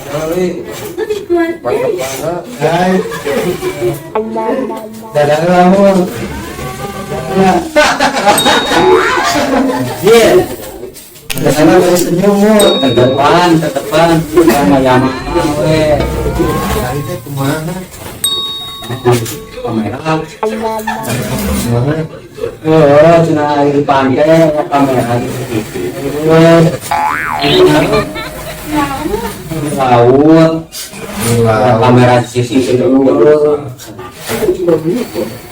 Kali Lebih kuat dari mana? Hai. Dadah kamu. Iya. Dadah kamu senyum mu. Ke depan, ke depan, sama Yamaha we. Tadi teh kumaha? Kamera. Kumaha? Oh, cenah di pantai kamera gitu. Di laut, kamera CCTV.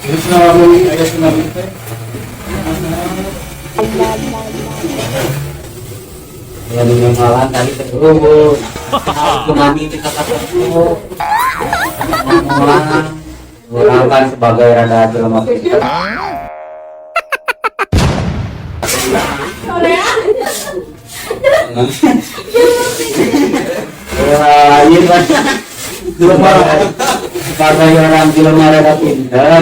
Ini tsunami, aya tsunami teh. Ya minimalan tadi terus. Tsunami kita kata Orang orang kan sebagai rada jelema pinter. Wah, iya kan. Jelema sebagai orang jelema rada pinter.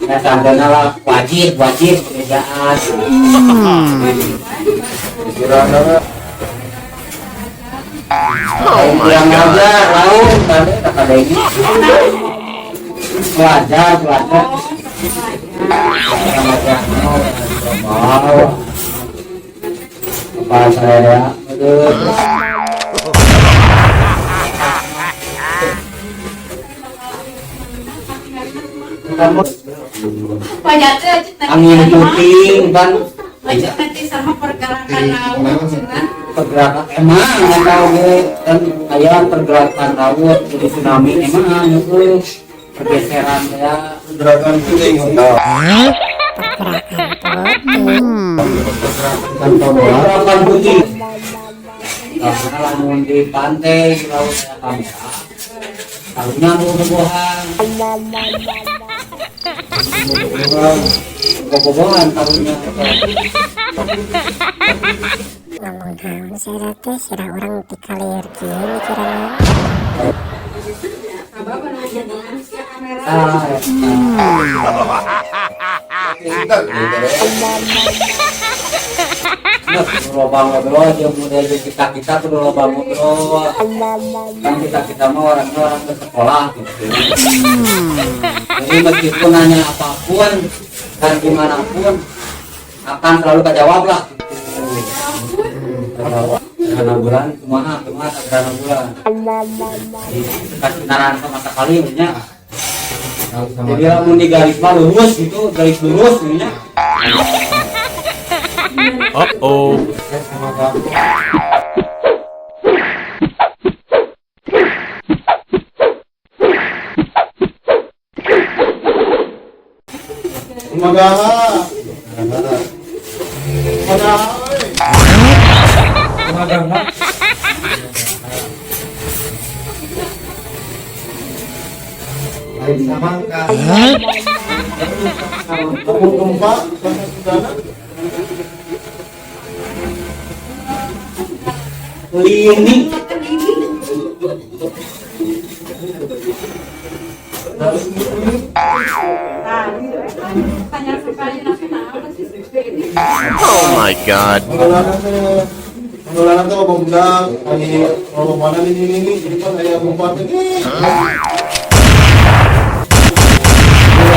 Nah, tandanya lah wajib, wajib pekerjaan. Pikiran Oh my God. Laut, tadi tak ada ini. Pelajar, pelajar. Mau. Apa saya? Aduh. Angin puting kan nanti sama pergerakan laut cenah. Pergerakan emang nggak tahu gue kan aya pergerakan laut jadi tsunami emang itu pergeseran ya. Pergerakan puting. Pergerakan puting karena lamun di pantai di laut ya kamera karunya mau bobohan bobohan karunya. Ngomong naon saya teh sirah urang dikalir kieu mikiran. Ah, loba ngobrol jeung model kita kita tuh loba ngobrol kan kita kita mah orangnya orang bersekolah gitu, jadi meskipun nanya apapun dan gimana pun akan selalu kejawab lah gitu. Kejawab. Gerhana bulan kumaha kumaha gerhana bulan kasih naran sama sekali nya, jadi lamun di garis mah lurus gitu, garis lurus nya. Uh-oh. Sama kamu. Kumagaha. Kumagaha. Kumagaha. Lain samangka. Lamun gempa, bahasa Sundana. Lini. Oh my God. Pengelolaan teh loba budak, ai loba mana di sini jadi kan aya gempa teh.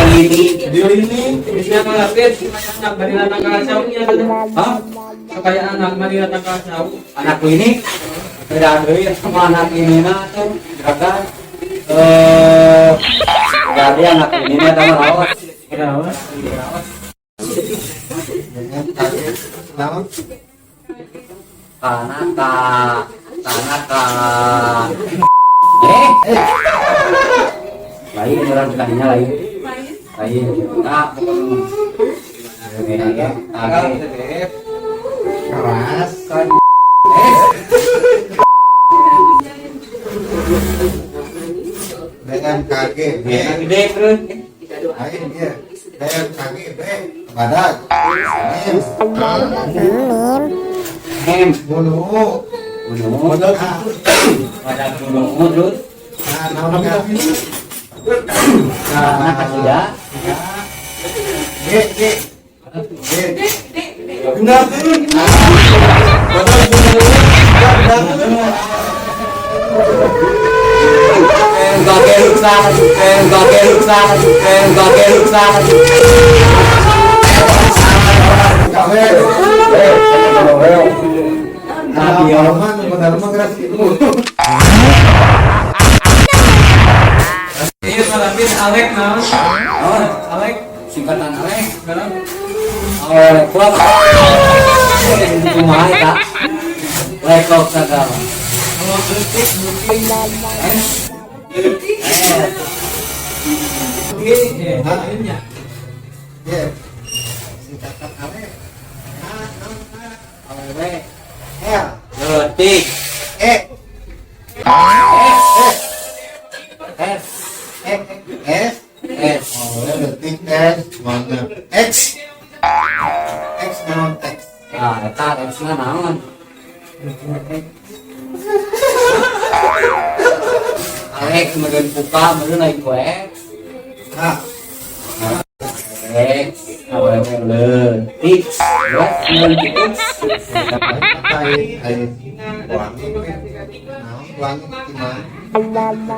Lini. Di lini. Biasanya ngelapit, anak bari datang ke saunya. Hah? Kayak anak mari datang ke sau. Anak ini beda deui sama anak ini na tuh gerakan jadi anak ini na sama raos. Kenapa? Raos. Naon? Karena ka karena ka eh lain orang tadinya lain lain tak pokoknya Keras. BMKG B. Gede terus. Lain dia. BMKG B. Badak. M. Hem. Gunung. Gunung. Badak gunung terus. Nah, naon ka? Nah, kasih ya. G G. G. Gunakeun. Badag gunakeun. BMKG rusak, BMKG rusak, BMKG rusak. Kawe. Nah, iya. Mah modal mah geus kitu. Iya, malapit Alek naon? Oh, Alek, singkatan Alek. naon? Alek klub. Kumaha eta? Lekok sagala. Kalau detik mungkin S. S. G, lainnya. Iya. Singkatan ale. A, naon, A? Awewe. L, Leutik. E, S. S. E, S. S. Oh, detik S, mana? X. X naon X? Nah, eta S na naon? Alex meureun buka meureun lain ku X. H. X awewe leutik. Ya, leutik X. Ai, ai, wangi, naon wangi di mana?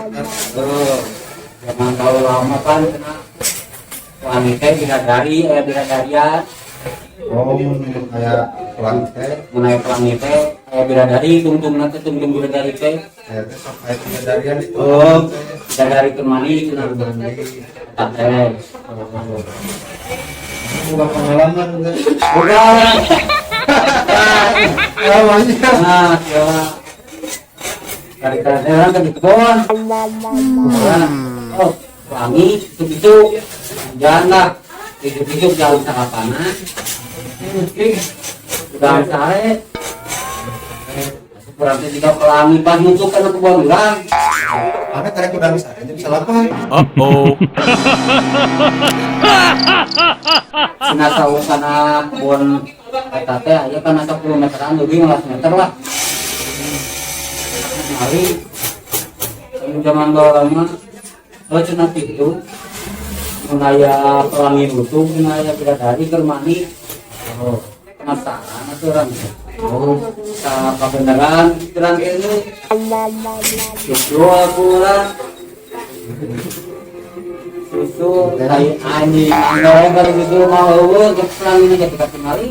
Tuh, zaman kalau lama kan kena wangi teh bidadari, aya bidadarian. Oh, kayak pelangi teh, Mun aya pelangi teh aya bidadari, tungtung teh tungtung bidadari teh. kayak teh sok aya bidadarian di Oh, bidadari keur mandi cenah. Eta teh. Bukan pengalaman teh. Bukan. Pengalamannya. Nah, ya. Kali-kali orang kan di kebon. Nah, oh, pelangi itu hujan lah. Itu jauh sarapanan. Udah sare. Berarti jika pelangi pas nutup kan kebon urang. Ane tarik udah bisa jam salapan. Uh-oh. Cenah sawu kana kebon eta teh aya kana 10 meteran leuwih 15 meter lah. Hari zaman baheula mah oh cenah kitu. Mun aya pelangi nutup cenah aya bidadari keur mandi. Oh, penasaran atuh urang. Oh, sa kabeneran terang ini. Susu aku lah. Susu tai anjing anggaran kalau susu mau eueuh ke pelangi ini ketika tingali.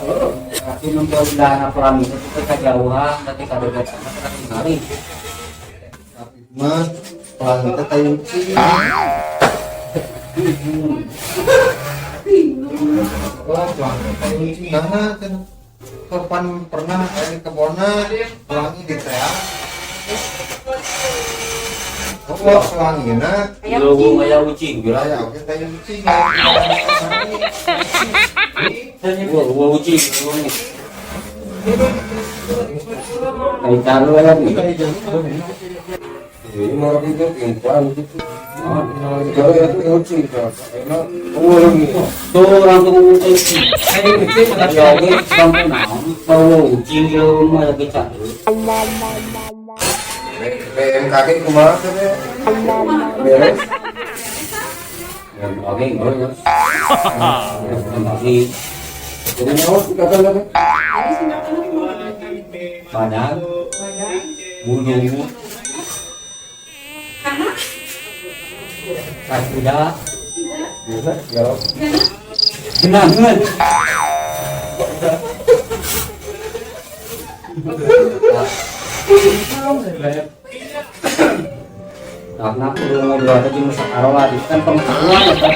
Oh, tapi nunggu dana pelangi itu teh kajauhan tapi kadegat sama tingali. Tapi mah pelangi teh tai ucing. Oh, pelangi tai ucing nah cenah. Kapan pernah aya di kebonna pelangi di tea. Oh, pelangina Leuweung aya ucing geura. aya oge tai ucing. Wah, wah ucing leuweung. Tai taruh aya nih. Jadi marah itu impan gitu. Jauh ya tuh ucing enak. Oh lagi. Tuh langsung ucing. Ayo ucing Ya oge langsung naon bau ucing leuweung mah lagi cari. BMKG kumaha teh? Beres. Oke, geus. Lagi Jadi nyawa singkatan teh. badan bulu Karena kasuda Biasa ya. genangan. Karena kudu ngobrol teh jeung sakaro lah, itu kan pengetahuan ya.